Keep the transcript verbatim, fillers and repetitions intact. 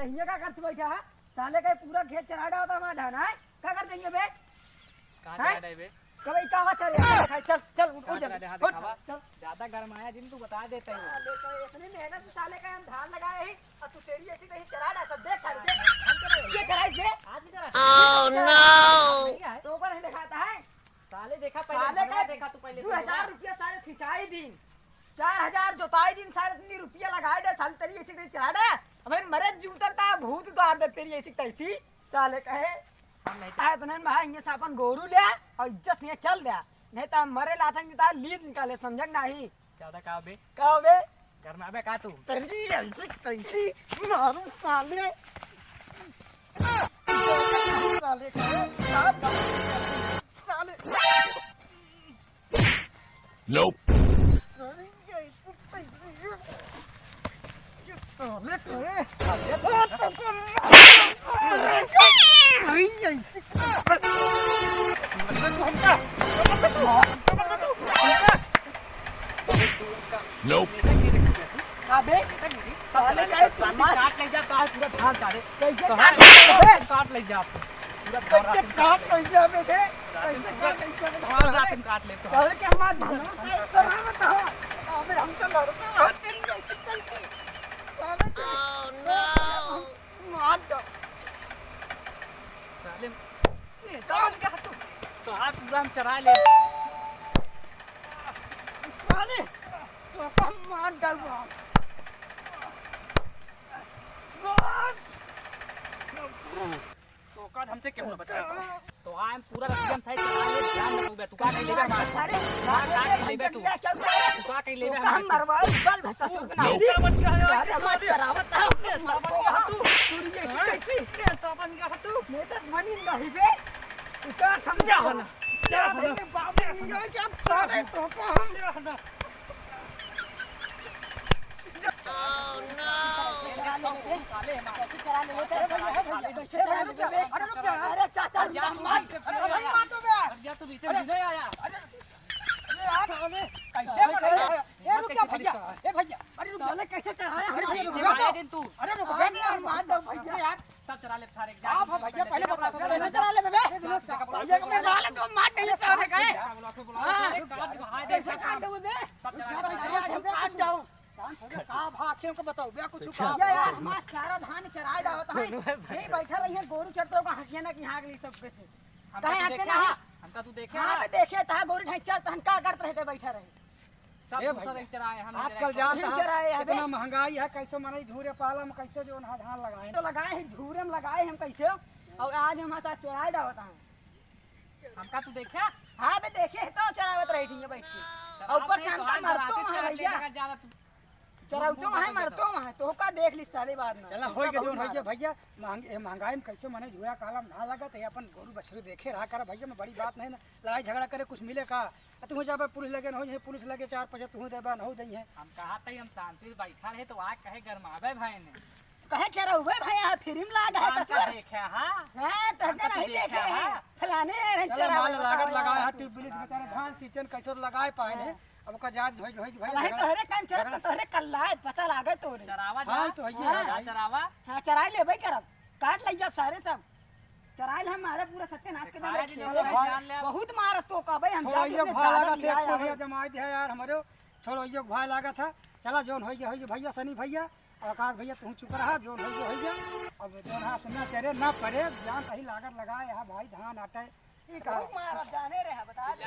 हियाँ का करत बैठा है? साले का पूरा खेत चरा डाला था हमारा धान, है? का करत हियाँ बे? कहाँ हैं? चरा डाले बे? कब ई का बात चल रहा है? चल, चल, उठ, उठ, कहाँ चल, चरा डाले? हाँ, उठ, दिखावा। चल। ज्यादा गरमाया जिन, तू बता देते हैं। साले का इतनी मेहनत से साले का हम धान लगाए हैं, और तू तेरी ऐसी तैसी चरा डाला, सब देख सारे, देख। हम चरा रहे हैं। ये चरा इस बे। आज भी चरा। Oh, no! नहीं है। तो ऊपर नहीं दिखाता है। साले देखा पहले, साले का देखा तू पहले, दो हजार रुपया साले सिंचाई दिन, चार हजार जोताई दिन, साले इतनी रुपया लगाए दे, साले तेरी ऐसी तैसी चरा दे। अबे मरे जूता ता भूत उतार दे तेरी ऐसी तैसी, साले कहे। हम नहीं आ, इतने में भाई, इहाँ से अपन गोरू ले और इज्जत से इहाँ चल दे, नहीं तो हम मरे लाथन की तार लीद निकाले, समझे कि नहीं? ज्यादा का बे? का बे? गरमाबे का तू? तेरी ऐसी तैसी मारू साले। साले का, साले। Nope. Nope. अबे, साले का एक काट ले जा, काट पूरा धान काटे। कैसे कहाँ काट ले जा? काट ले जा। पूरा धान कैसे काट ले जा बे? कैसे काट, कैसे काट? हाँ, रात में काट ले तो। साले के हमार धान सलामत हो। अबे हम तो लड़ते हैं, तेरी कैसे, कैसे? साले के हम मार डाल। साले, ए, साले का तू, तो हाथ पूरा हम चरा ले। साले, तो हम मार डाल। तो का हमसे केहू ना बचा। तो आए हम पूरा रस्तियन साइड चला ले, ध्यान रखबे। तू का कही लेबे हमार? सारे तू का कही लेबे तू? तू का कही लेबे तो हमार? हम मरवा बल भसा सुन ना। तू का बन गया है? सारे हमार चरावत है, मरतो है। तू, तू ये ऐसी हाँ? कैसी? ये तो बन गया तू। मैं तो मनी नहीं बे। तू का समझा हो ना? क्या हो ना? बाबू, ये क्या सारे तो को हम क्या हो ना? चरा लेबे बे। कैसे चरा लेबे? अरे भैया, अरे भैया, कैसे चरा लेबे बे? अरे रुक जा। अरे चाचा, अरे रुक जा। अरे भाई, मार दो बे। अरे यार, तू पीछे अरे, नहीं आया। अरे, अरे यार, कैसे मार रहा है? ए, रुक जा भैया। ए भैया, अरे रुक जा। साले कैसे चढ़ाया? अरे भैया, रुक जा। अरे रुक जा यार, मार दो भैया। सब चरा ले सारे। आप भैया, पहले बताओ, पहले चरा लेबे बे। भैया को मैं मार तो मार नहीं सारे का। हाँ। कैसे काट देबे बे? सब चरा ले। आज हम काट जाऊं। का भा आँखें को बताओ, बे कुछ अच्छा। का ये यार, हमार सारा धान चराए डावत है। यही बैठा रही है, गोरू चरते होगा, हकिया ना कि हाँक ली सब कैसे। हमका काहे तू हकिया देखे ना? है? हमका तू देखे हाँ, ना? बे देखे, तहाँ गोरू ढाई चरत हन, का करत रहते, बैठा रहे। सब ए दूसरा भैया, दिन चराए, हम नहीं आजकल चराए। जानता नहीं है, चराए है, कितना बे। महंगाई है, कैसे मनई धूरे पाला में कैसे जो है धान लगाए। तो लगाए हैं, झूरे में लगाए हम कैसे, और आज हमारे साथ चराए डावत हैं। हमका तू देखे? हाँ बे, देखे है तो चरावत रही थी बैठ के। और ऊपर से हमका मरतो है भैया। चरावतो है, मरतो है, तो का देख ली साले बाद में। चला, होई के जोन होई के भैया, महंग-, ए, महंगाई में कैसे मने जुआ कालम ना लगत है, अपन गोरू बछरू देखे रहा कर भैया, मैं बड़ी बात नहीं ना, लड़ाई झगड़ा करे कुछ मिले का? आ तू जाबे पुलिस लगे, न हो जाए पुलिस लगे, चार पैसा तू देबे, न हो दई है। हम कहा तई हम शांति से बैठा रहे, तो आग कहे गरमावे भाई ने। कहे चरहुए भैया, फिल्म लाग है हम ससुर। देखे, हाँ? हाँ, तो हम तो नहीं देखे देखे हैं। हाँ। फलाने यार, चलो, चरहुए माल लागत बताओ लगाए यार। हाँ, ट्यूबवेल बेचारे धान सीजन कैसे लगाए पाए ने। हाँ। अब ओका जात होई, होई, भाई, वही झगड़ा, तोहरे काम चलत, झगड़ा। तो तोहरे कल्ला है, पता लागे तोरे। चरावा हाँ, जा। तो है, हाँ। है, भाई। चरावा। हाँ, चराई लेबे करब। काट ले जब सारे सब। चराइल हमारे पूरा सत्यानाश के दिखाया देबे जी, खेत देखो, में। जान ले। बहुत मारत तो का भाई, हम छोड़ो, जाके ये अपने भाई दादा लागत है, लिया कोई आवे। जमाई दे यार हमरे। छोड़ो, ये भाई लागत है। चला, जोन होई, होई, भैया, सनी भैया। आकाश भैया, तू चुप रहा, जोन होई, होई। अब जोन हाँ, सुनना चरे ना परे, जान कहीं लागत लगाए, यहाँ भाई धान आटे। ई का? खूब मारब, जाने रहे, बता दे।